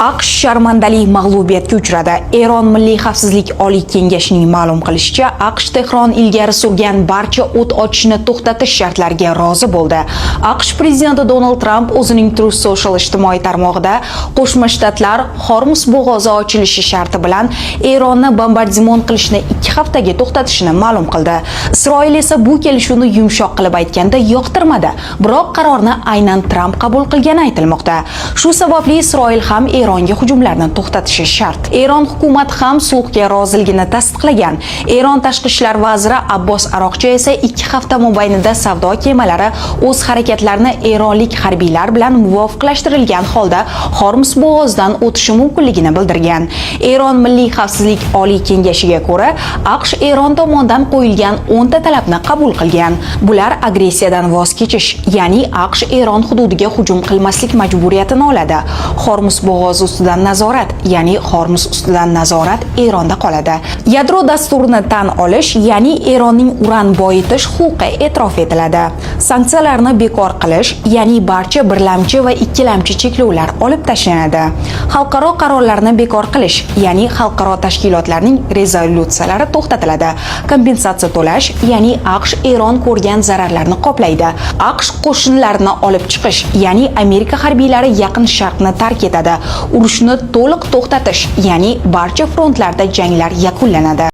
AQSh sharmandali mag'lubiyatga uchradi. Eron Milliy xavfsizlik oliy kengashining ma'lum qilishicha, AQSh Tehron ilgari surgan barcha o't ochishni to'xtatish shartlariga rozi bo'ldi. AQSh prezidenti Donald Tramp o'zining Truth Social ijtimoiy tarmog'ida Qo'shma Shtatlar Hormuz bo'g'ozi ochilishi sharti bilan Eronni bombardimon qilishni 2 haftaga to'xtatishini ma'lum qildi. Isroil esa bu kelishuvni, yumshoq qilib aytganda, yoqtirmadi. Biroq qarorni aynan Tramp qabul qilgani aytilmoqda. Shu sababli Isroil ham Eronga hujumlarni to'xtatishi shart. Eron hukumati ham sulhga roziligini tasdiqlagan. Eron tashqi ishlar vaziri Abbos Aroqchi esa 2 hafta mobaynida savdo kemalari o'z harakatlarini eronlik harbiylar bilan muvofiqlashtirilgan holda Hormuz bo'g'ozidan o'tishi mumkinligini bildirgan. Eron Milliy xavfsizlik oliy kengashiga ko'ra, AQSh Eron tomonidan qo'yilgan 10 ta talabni qabul qilgan. Bular: agressiyadan voz kechish, ya'ni AQSh Eron hududiga hujum qilmaslik majburiyatini oladi. Hormuz bo'g'ozi ustidan nazorat, ya'ni Hormuz ustidan nazorat Eronda qoladi. Yadro dasturini tan olish, ya'ni Eronning uran boyitish huquqi e'tirof etiladi. Sanksiyalarni bekor qilish, ya'ni barcha birlamchi va ikkilamchi cheklovlar olib tashlanadi. Xalqaro qarorlarni bekor qilish, ya'ni xalqaro tashkilotlarning rezolyutsiyalari to'xtatiladi. Kompensatsiya to'lash, ya'ni AQSh Eron ko'rgan zararlarni qoplaydi. AQSh qo'shinlarini olib chiqish, ya'ni Amerika harbiylari Yaqin Sharqni tark etadi. Urushni to'liq to'xtatish, ya'ni barcha frontlarda janglar yakunlanadi.